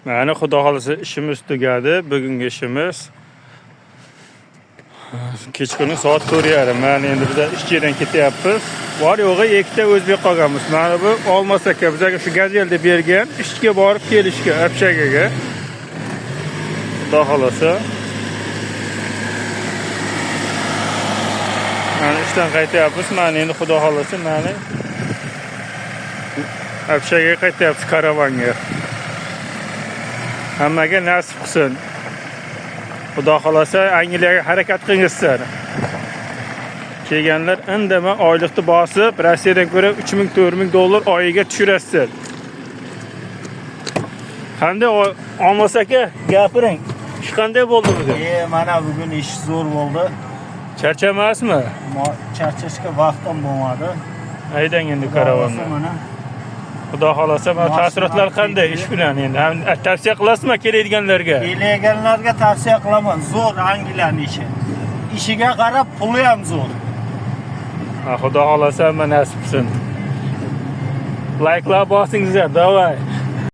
Mana, xudo xohlasa, ishimiz tugadi. Bugungi ishimiz. Kechqurun soat 4:30. Mana, endi biz ish yerdan ketyapmiz. Bor yo'g'i ikkita o'zbek qolganmiz. Mana bu Olmos aka bizga shu gazelni bergan, ishga borib kelishga, общага ga. Xudo xohlasa. Mana, ishdan qaytyapmiz. Mana, endi xudo xohlasa, mana общага ga qaytyapmiz, karavanga. Hammaga nasib qilsin. Xudo xohlasa, Angliyaga harakat qilingizlar. Kelganlar indamay oyliqni bosib, Rossiyadan ko'ra 3000 4000 dollar oyiga tushirasizlar. Qanday, Olmos aka, gapiring. Ish qanday bo'ldi bugun? Mana, bugun ish zo'r bo'ldi. Charchamasmi? Charchashga vaqtim bo'lmadi. Haydang endi karavonni. Mana. Xudo xohlasa, mana Mashina taassurotlar qanday ish bilan endi? Ham tavsiya qilasizmi keladiganlarga? Kelganlarga tavsiya qilaman. Zo'r Angliyani ishi. Ishiga qarab puli ham zo'r. Ha, xudo xohlasa, hamma nasib qilsin. Layklar bosingizlar, давай.